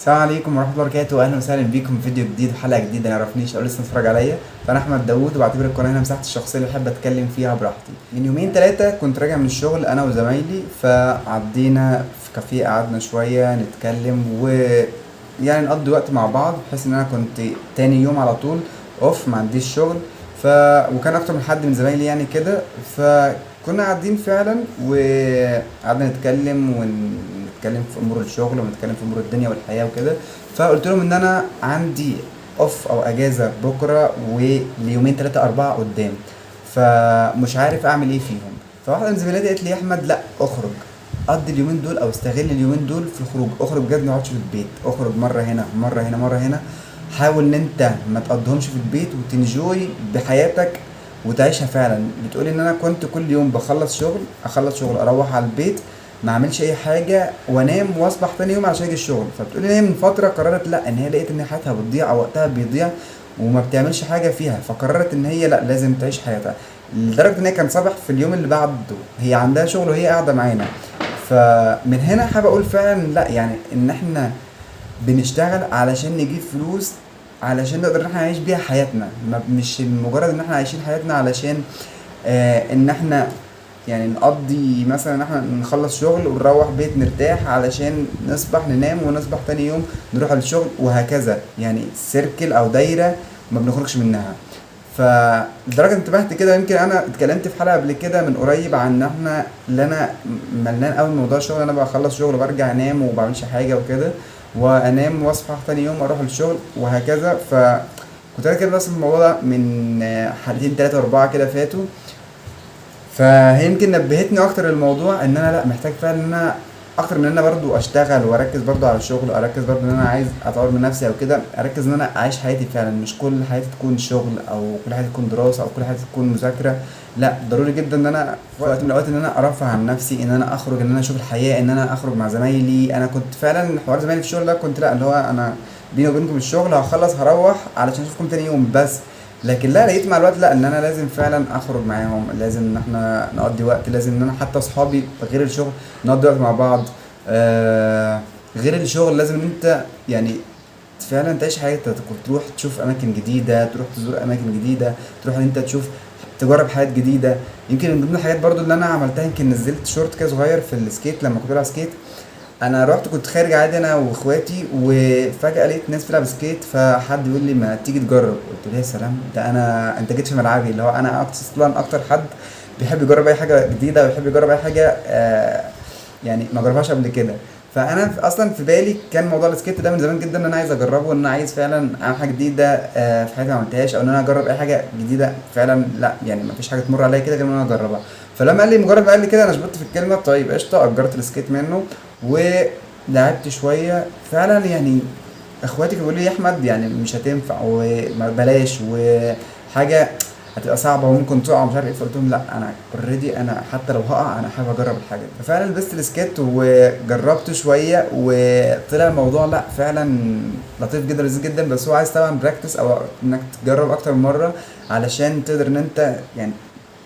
السلام عليكم ورحمة الله وبركاته، اهلا وسهلا بيكم في فيديو جديد وحلقه جديده. ما يعرفنيش او لسه متفرج عليا، فانا احمد داوود، وبعتبر القناة هنا مساحتي الشخصية اللي بحب اتكلم فيها براحتي. من يومين ثلاثة كنت راجع من الشغل انا وزمايلي، فعدينا في كافيه، قعدنا شوية نتكلم و يعني نقضي وقت مع بعض، بحيث ان انا كنت تاني يوم على طول off، ما عنديش شغل. وكان اكتر من حد من زمايلي يعني كده، فكنا قاعدين فعلا وقعدنا نتكلم ونتكلم في امور الشغل ونتكلم في امور الدنيا والحياة وكده. فقلت لهم ان انا عندي off او اجازه بكره وليومين ثلاثة اربعة قدام، فمش عارف اعمل ايه فيهم. فواحدة من زميلاتي قالت لي: يا احمد، لا، اخرج، قضي اليومين دول او استغل اليومين دول في الخروج، اخرج بجد، ما تقعدش في البيت، اخرج مرة هنا مرة هنا مرة هنا، حاول ان انت ما تقضيهمش في البيت وت enjoy بحياتك وتعيشها فعلا. بتقولي ان انا كنت كل يوم بخلص شغل، اخلص شغل اروح على البيت ما اعملش اي حاجة وانام واصبح تاني يوم عشان اجي الشغل. فبتقولي ان هي من فترة قررت، لا، ان هي لقيت ان حياتها بتضيع او وقتها بيضيع وما بتعملش حاجة فيها، فقررت ان هي لا، لازم تعيش حياتها، لدرجة ان هي كان صبح في اليوم اللي بعده هي عندها شغل وهي قاعدة معانا. فمن هنا حابب اقول فعلا لا، يعني ان احنا بنشتغل علشان نجيب فلوس علشان نقدر ان احنا نعيش بيها حياتنا، ما مش مجرد ان احنا عايشين حياتنا علشان ان احنا يعني نقضي مثلا ان احنا نخلص شغل ونروح بيت نرتاح علشان نصبح ننام ونصبح تاني يوم نروح الشغل وهكذا، يعني circle او دايرة ما بنخرجش منها. فلدرجة انتبهت كده، يمكن انا اتكلمت في حلقة قبل كده من قريب عن ان احنا اللي انا ملان قوي من موضوع الشغل، انا بخلص شغل وبرجع انام وما بعملش حاجة وكده، وانام واصحى تاني يوم اروح الشغل وهكذا. ف كنت انا كده اصلا الموضوع ده من حلقتين تلاتة اربعة كده فاتوا، فهي يمكن نبهتني اكتر للموضوع ان انا لا، محتاج فعلا ان انا اكتر من ان انا برضو اشتغل واركز برضو على الشغل، اركز برضو ان انا عايز اطور من نفسي او كده، اركز ان انا اعيش حياتي فعلا، مش كل حياتي تكون شغل او كل حياتي تكون دراسة او كل حياتي تكون مذاكره. لا، ضروري جدا ان انا في وقت من الاوقات ان انا ارفه عن نفسي، ان انا اخرج، ان انا اشوف الحياه، ان انا اخرج مع زمايلي. انا كنت فعلا حوار زمايلي في الشغل ده كنت لا، اللي هو انا بيني وبينكم الشغل هخلص هروح علشان اشوفكم تاني يوم بس. لكن لا، لقيت مع الوقت لا، ان انا لازم فعلا اخرج معاهم، لازم ان احنا نقضي وقت، لازم ان انا حتى اصحابي غير الشغل نقضي وقت مع بعض. غير الشغل لازم ان انت يعني فعلا تعيش حياتك، تروح تشوف اماكن جديده، تروح تزور اماكن جديده، تروح ان انت تشوف تجرب حاجات جديده. يمكن من ضمن الحاجات برضو اللي انا عملتها، يمكن نزلت شورت كده صغير في ال skate، لما كنت بلعب skate، انا رحت كنت خارج عادي انا واخواتي، وفجاة لقيت ناس بتلعب skate، فحد بيقول لي: ما تيجي تجرب؟ قلت له: يا سلام، ده انا انت جيت في ملعبي، اللي هو انا اصلا اكتر حد بيحب يجرب اي حاجة جديدة ويحب يجرب اي حاجة يعني ما جربهاش قبل كده. فانا اصلا في بالي كان موضوع ال skate ده من زمان جدا، ان انا عايز اجربه، وان انا عايز فعلا اعمل حاجة جديدة في حياتي ما عملتهاش، او ان انا اجرب اي حاجة جديدة فعلا. لا، يعني ما فيش حاجة تمر عليا كده غير ان انا اجربها. فلما قال لي، مجرد ما قال لي كده، انا شبطت في الكلمه، طيب قشطه، اجرت ال skate منه ولعبت شوية فعلا. يعني اخواتي كانوا بيقولوا لي: يا احمد، يعني مش هتنفع وبلاش وحاجه هتبقى صعبة وممكن تقع ومش عارف ايه. فقلت لهم: لا، انا already انا حتى لو هقع انا حابب اجرب الحاجة دي. ففعلا لبست ال skate وجربت شويه، وطلع الموضوع لا، فعلا لطيف جدا، لذيذ جدا، بس هو عايز طبعا practice او انك تجرب اكتر من مرة علشان تقدر ان انت يعني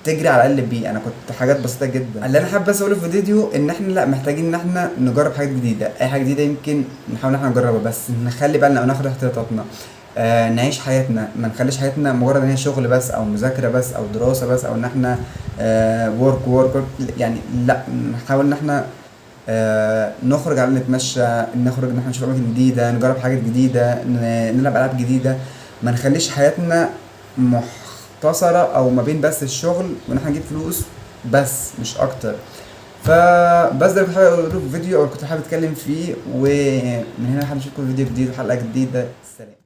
تجري على الاقل بيه. انا كنت حاجات بسيطة جدا. اللي انا حابب بس اقوله في الفيديو ان احنا لا، محتاجين ان احنا نجرب حاجات جديده، اي حاجة جديدة يمكن نحاول ان احنا نجربها، بس نخلي بالنا او ناخد احتياطاتنا، نعيش حياتنا، ما نخليش حياتنا مجرد ان هي شغل بس او مذاكرة بس او دراسة بس او ان احنا work work، يعني لا، نحاول ان احنا نخرج على نتمشى، نخرج ان احنا نشوف اماكن جديده، نجرب حاجات جديده، نلعب العاب جديده، ما نخليش حياتنا مختصره او ما بين بس الشغل وان احنا نجيب فلوس بس مش اكتر. فبس ده اللي كنت حابب اقوله في الفيديو او كنت حابب اتكلم فيه، ومن هنا لحد اشوفكم في فيديو جديد وحلقه جديده، سلام.